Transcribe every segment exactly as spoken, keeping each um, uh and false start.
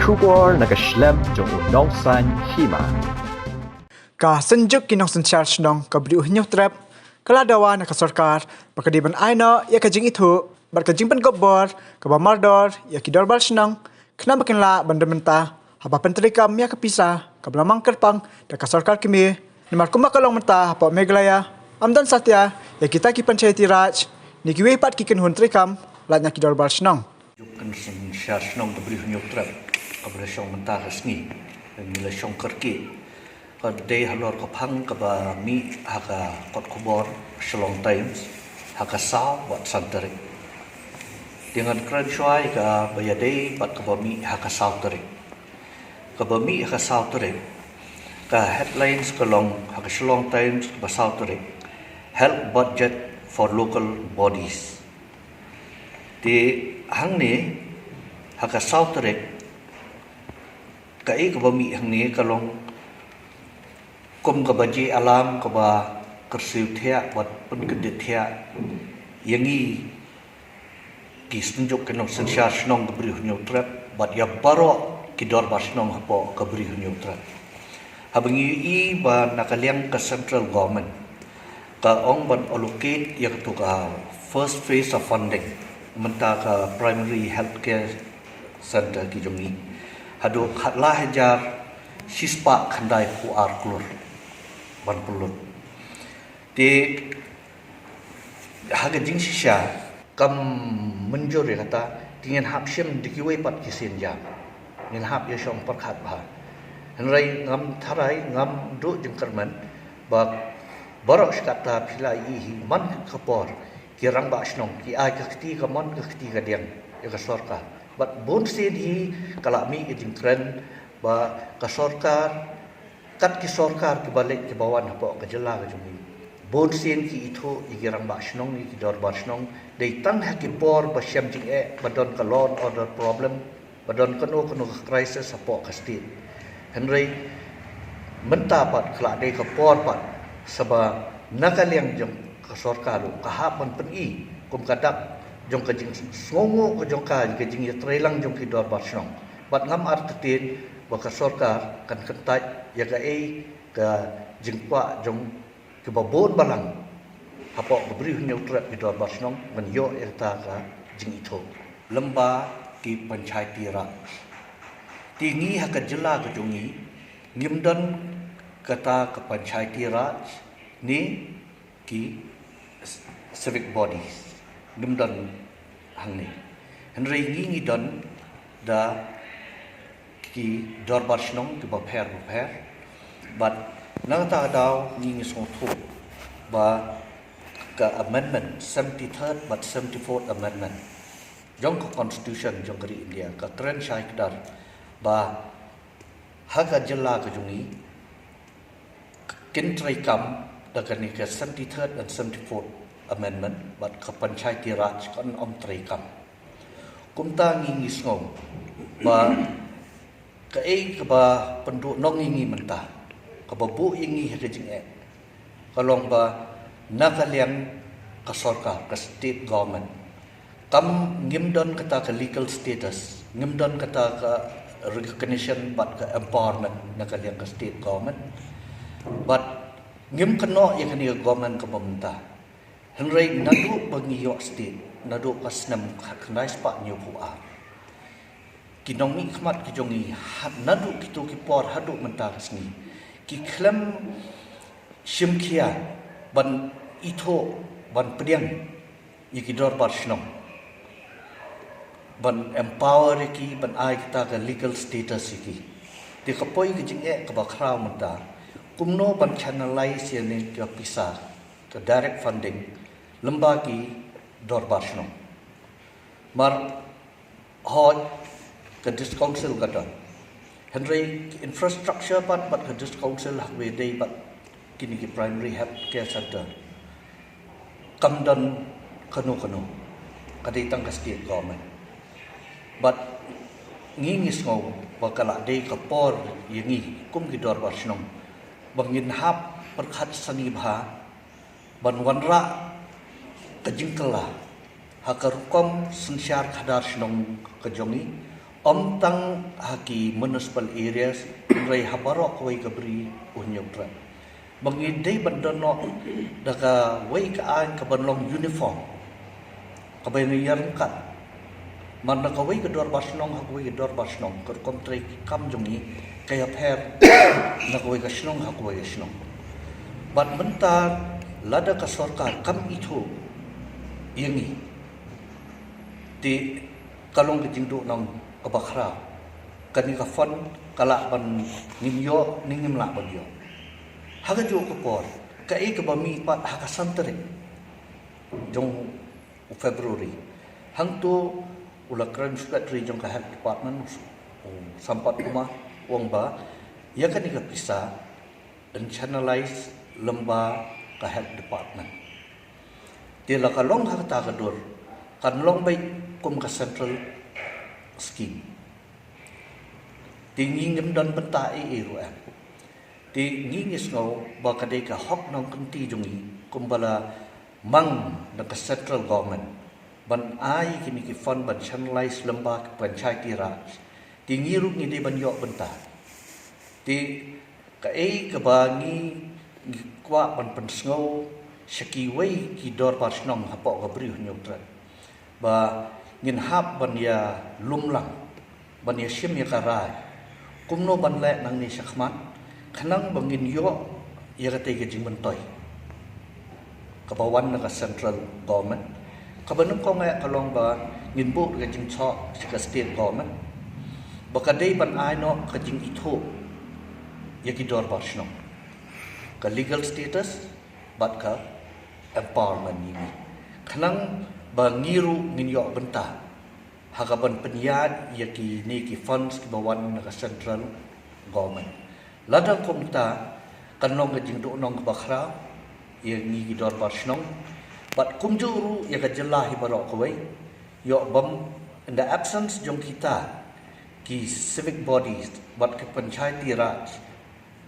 Khubor na ka shlem jong u nongsan hima. Ka Synjuk ki nongsynshar shnong ka Bri u Hynñiewtrep ka la dawa na ka sorkar ba ka dei ban ai noh ïa ka jingithuh bad ka jingpynkupbor kaba mardor ïa ki dorbar shnong khnang ba kin lah ban don bynta haba pyntreikam ïa ka pisa kaba la mang kyrpang da ka sorkar kmie. Namar kumba ka long mynta hapoh Meghalaya ym don satia ïa kita ki Panchayati Raj ne kiwei pat ki kynhun treikam lait na ki dorbar shnong. Ka nongsynshar shnong ka Bri u Hynñiewtrep kaba la shong mynta ka sngi, ngi la shong kyrkieh. Ka dei halor ka phang kaba mih ha ka kot khubor Shillong Times ha ka saw bad san tarik. Te ngan kren shuwa ïa kaba ïadei bad kaba mih ha ka saw tarik. Kaba mih ha ka saw tarik, ka headlines ka long ha ka Shillong Times kaba saw tarik, "Health budget for local bodies." Te hangne ha ka saw tarik, kaei kaba mih hangne ka long kum kaba jia alam kaba kyrsiew thiah bad pynkyndit thiah ïa ngi ki Synjuk ki nongsynshar shnong ka Bri u Hynñiewtrep bad ïa baroh ki dorbar shnong hapoh ka Bri u Hynñiewtrep. Haba ngi ïohi ba na ka liang ka central government ka ong ban allocate ïa katu ka first phase of funding mynta ka primary healthcare center ki jong ngi haduh khatlai hajar shispah khyndai phew ar klur ban pynlut. Te ha ka jingshisha kam mynjur ïa kata, te ngin hap shim da kiwei pat ki sienjam. Ngin hap ïa shong pyrkhat bha. Hynrei ngam tharai, ngam duh jingkyrmen ba baroh shi katta phi la ïohi hi man ka por ki rangbah shnong ki ai ka kti kamon ka kti kadiang ïa ka sorkar. Bad bun sien hi ka la mih ka jingkren ba ka sorkar, kat ki sorkar kiba leit kiba wan hapoh ka jylla ka jong ngi, bun sien ki ithuh ïa ki rangbah shnong, ïa ki dorbar shnong, dei tang ha ki por ba shem jingeh, ba don ka law and order problem, ba don kano kano ka crisis hapoh ka state. Hynrei mynta pat ka la dei ka por pat sa ba na ka liang jong ka sorkar ruh ka hap ban pyni kum ka dak jong ka jingsngewnguh ka jong ka, ka jingïatreilang jong ki dorbar shnong. Bad ngam artatien ba ka sorkar kan kyntait ïa kaei ka jingkwah jong kiba bun balang hapoh ka Bri u Hynñiewtrep ki dorbar shnong ban ïoh ïa kata ka jingithuh. Lem bad ki Panchayati Raj, te ngi ha ka jylla ka jong ngi ngim don kata ka Panchayati Raj ne ki civic bodies, ngim don hangne. Hynrei ngi ngi don da ki dorbar shnong kiba pher bapher. Bad na kata ka daw ngi ngi sngewthuh ba ka amendment, seventy-third bad seventy-fourth amendment jong ka constitution jong ka ri India ka kren shai kdar ba ha ka jylla ka jong ngi kin treikam da kane ka seventy-third and seventy-fourth amendment, bad ka Panchayati Raj kan ym treikam. Kumta ngi ngi sngew ba kaei kaba pynduh nong ïa ngi mynta, kaba buh ïa ngi ha ka jingeh, ka long ba na ka liang ka sorkar, ka state government, kam ngim don kata ka legal status, ngim don kata ka recognition bad ka empowerment na ka liang ka state government. Bad ngim kynnoh ïa kane ka government kaba mynta. Hynrei naduh ba ngi ïoh state, naduh ka snem khyndai spah hynñiew phew ar, ki nongmihkhmat ki jong ngi, ha-, naduh kito ki por haduh mynta ka sngi, ki khlem shim khia ban ithuh, ban pdiang ïa ki dorbar shnong, ban empower ïa ki, ban ai kita ka legal status ïa ki. Te ka poi ka jingeh kaba khraw mynta, kumno ban channelize ïa kane ka pisa, ka direct funding, lem bad ki dorbar shnong. Mar hooid, ka District Council ka don. Hynrei ka infrastructure pat bad ka District Council ha kaba ïadei bad kine ki primary health care center, kam don kano kano. Ka dei tang ka state government. Bad ngi ngi sngew ba ka la dei ka por ïa ngi kum ki dorbar shnong ba ngin hap pyrkhat sani bha ban wanrah ka jingkylla ha ka rukom synshar khadar shnong ka jong ngi, Ym tang ha ki municipal areas, hynrei ha baroh kawei ka bri u Hynñiewtrep. Ba ngi dei ban don noh da kawei ka aiñ kaban long uniform, kaban ïaryngkat. Namar na kawei ka dorbar shnong ha kawei ka dorbar shnong, ka rukom trei kam jong ngi ka ïapher na kawei ka shnong ha kawei ka shnong. Bad mynta lada ka sorkar kam ithuh ïa ngi, te ka long ka jingduhnong kaba khraw. Kane ka fund ka lah ban ngin ïoh ne ngim lah ban ïoh. Ha kajuh ka por, kaei kaba mih pat ha ka san tarik jong u February, hangto u la kren secretary jong ka health department, u Sampatkuma, u ong ba ïa kane ka pisa yn channelize lyngba ka health department. Te la ka long ha kata ka dur, kan long beit kum ka central scheme. Te ngi ngim don bynta ei ei ruh em. Te ngi ngi sngew ba ka dei ka hok nongkynti jong ngi, kumba la mang na ka central government ban ai kine ki fund ban channelize lyngba ka Panchayati Raj. Te ngi ruh ngi dei ban ïoh bynta. Te kaei kaba ngi, ngi kwah ban pynsngew sha kiwei ki dorbar shnong hapoh ka bri u Hynñiewtrep, ba ngin hap ban ïalum lang, ban ïashim ïa ka rai kumno ban leh nangne shakhmat, khnang ba ngin ïoh ïa katei ka jingmyntoi kaba wan na ka central government. Kaba nyngkong eh ka long ba ngin buh ka jingthoh sha ka state government ba ka dei ban ai noh ka jingithuh ïa ki dorbar shnong, ka legal status bad ka empowerment ïa ngi, khnang ba ngi ruh ngin ïoh bynta ha kaban pynïaid ïa kine ki funds kiba wan na ka central government. Lada kumta, kan long ka jingduhnong kaba khraw ïa ngi ki dorbar shnong, bad kumjuh ruh ïa ka jylla hi baroh kawei. Ïoh bym, in the absence jong kita ki civic bodies bad ki Panchayati Raj,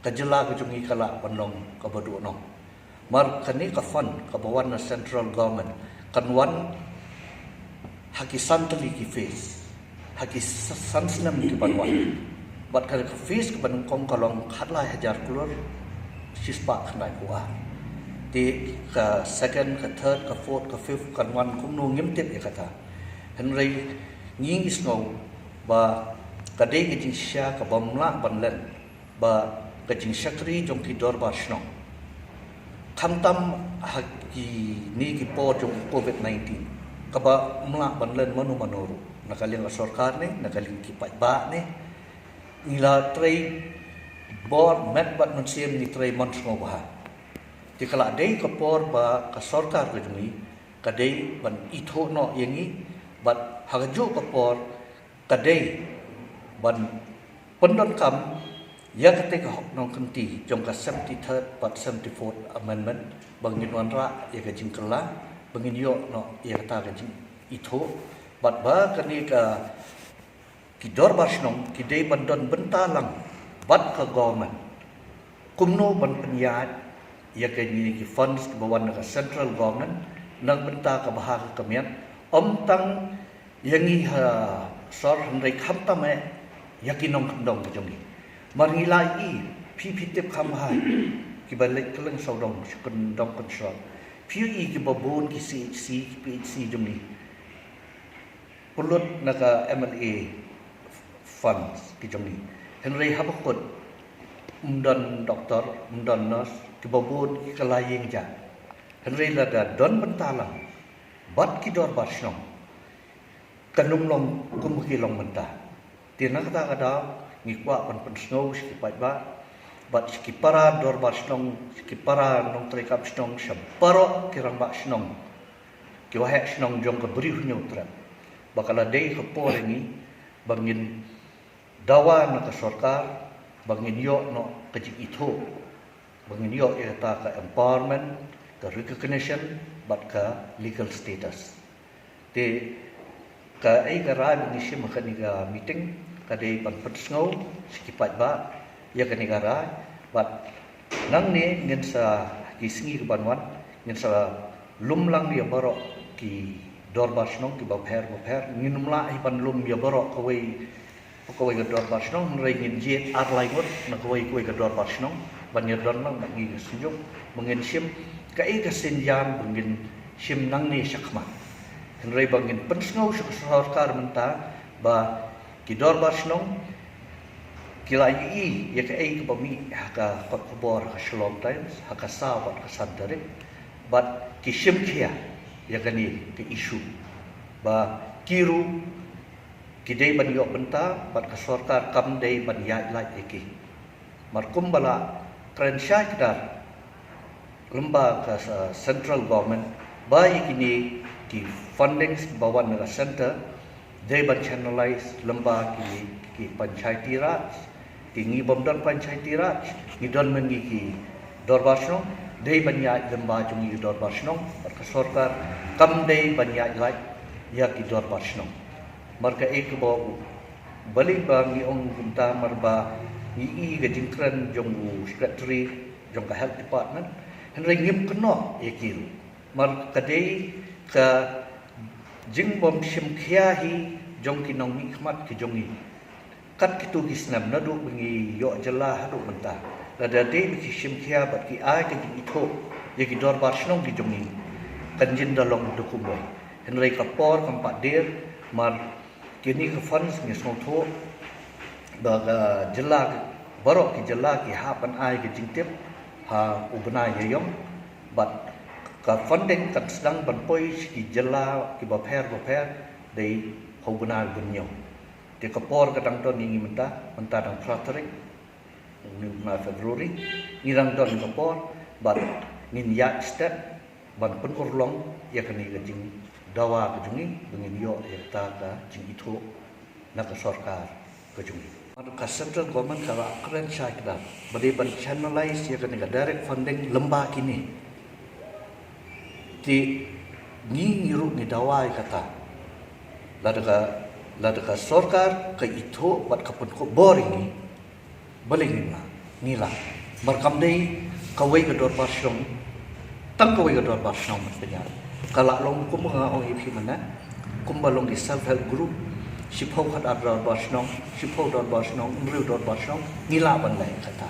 ka jylla ka jong ngi ka lah ban long kaba duhnong. Namar kane ka fund kaba wan na central government kan wan ha ki san tylli ki phase, ha ki s-, san snem kiban wan. Bad ka, ka phase kaba nyngkong ka long khatlai hajar klur shispah khyndai phew ar. Te ka second, ka third, ka fourth, ka fifth kan wan kumno ngim tip ïa kata. Hynrei ngi ngi sngew ba ka dei ka jingshisha kaba ym lah ban len ba ka jingshakri jong ki dorbar shnong, khamtam ha kine ki por jong u covid nineteen, kaba ym lah ban len mano mano ruh, na ka liang ka sorkar ne na ka liang ki paidbah ne, ngi la trei bor met bad mynsiem, ngi trei mon sngewbha. Te ka la dei ka por ba ka sorkar ka jong ngi ka dei ban ithuh noh ïa ngi, bad ha kajuh ka por ka dei ban pyndonkam ïa katei ka hok nongkynti jong ka seventy-third bad seventy-fourth Amendment, ba ngin wanrah ïa ka jingkylla, ba ngin ïoh noh ïa kata ka jingithuh, bad ba kane ka, ki dorbar shnong ki dei ban don bynta lang bad ka government kumno ban pynïaid ïa kine ki funds kiba wan na ka central government na ka bynta kaba ha ka kmiat, ym tang ïa ngi ha sor, hynrei khamtam eh ïa ki nongkyndong ka jong ngi. Namar ngi la ïohi, phi phi tip kham bha, kiba leit kylleng sawdong sha kyndong kynshrong, phi ïohi kiba bun ki C H C, ki P H C jong ngi pynlut na ka M L A funds ki jong ngi. Hynrei haba kut, ym don doktor, ym don nurse, kiba bun ki kylla ïing jat. Hynrei lada don bynta lang bad ki dorbar shnong, kan ym long kum ki long mynta. Te na kata ka daw ngi kwah ban pynsngew sha ki paidbah bad sha ki para dorbar shnong, sha ki para nongtrei kam shnong, sha baroh ki rangbah shnong, ki waheh shnong jong ka bri u Hynñiewtrep, ba ka la dei ka por ïa ngi ba ngin dawa na ka sorkar ba ngin ïoh noh ka jingithuh, ba ngin ïoh ïa kata ka empowerment, ka recognition bad ka legal status. Te kaei ka rai ba ngi shim ha kane ka meeting ka dei ban pynsngew sha ki paidbah ïa kane ka rai, bad nangne ngin sa, ki sngi kiban wan, ngin sa lum lang ïa baroh ki dorbar shnong kiba pher ba pher. Ngin ym lah hi ban lum ïa baroh kawei kawei ka dorbar shnong, hynrei ngin jied ar lai ngut na kawei kawei ka dorbar shnong ban ïadon lang bad ngi ka synjuk ba ngin shim kaei ka synjam ba ngin shim nangne shakhmat. Hynrei ba ngin pynsngew sha ka sorkar mynta ba ki dorbar shnong ki la ïohi ïa kaei kaba mih ha ka kot khubor ha ka Shillong Times ha ka saw bad ka san tarik, bad ki shim khia ïa kane ka issue ba ki ruh ki dei ban ïoh bynta bad ka sorkar kam dei ban ïaid lait ïa ki. Mar kumba la kren shai kdar lyngba ka, uh, central government ba ïa kine ki fundings ba wan na ka center dei ban channelize lyngba ki, ki panchayati raj. Ki ngi bym don panchayati raj, ngi don mynne ki dorbar shnong, dei ban ïaid lyngba jong ngi ki dorbar shnong bad ka sorkar kam dei ban ïaid lait ïa ki dorbar shnong. Mar kaei kaba u bali ba ngi ong kumta, mar ba ngi i ka jingkren jong u secretary jong ka health department, hynrei ngim kynnoh ïa ki ruh. Mar ka dei ka jingbym shim khia hi jong ki nongmihkhmat ki jong ngi. Kat kito ki snem naduh ba ngi ïoh jylla haduh mynta, lada dei ba ki shim khia bad ki ai ka jingithuh ïa ki dorbar shnong ki jong ngi, kan jin da long da kumwei. Hynrei ka por kam pat der, mar kine ki funds ngi sngewthuh ba ka jylla, baroh ki jylla ki hap ban ai ka jingtip ha u bnai ïaiong, bad ka funding kan sdang ban poi sha ki jylla kiba pher bapher dei ha u bnai ba hynñiew. Te ka por ka dang don ïa ngi mynta, mynta dang phra tarik, une u bnai February, ngi dang don ka por bad ngin ïaid stet ban pynurlong ïa kane ka jingdawa ka jong ngi ba ngin ïoh ïa kata ka jingithuh na ka sorkar ka jong ngi. Mar ka central government ka la kren shai kdar ba dei ban channelize ïa kane ka direct funding lyngba kine. Te ngi, ngi ruh ngi dawa ïa kata. Lada ka, lada ka sorkar ka ithuh bad ka pynkup bor ïa ngi, balei ngim lah? Ngi lah. Mar kam dei kawei ka dorbar shnong, tang kawei ka dorbar shnong ban pynïaid. Ka lah long kumba nga ong ïa phi mynne, kumba long ki self help group, shiphew khatar dorbar shnong, shiphew dorbar shnong, hynriew dorbar shnong, ngi lah ban leh kata.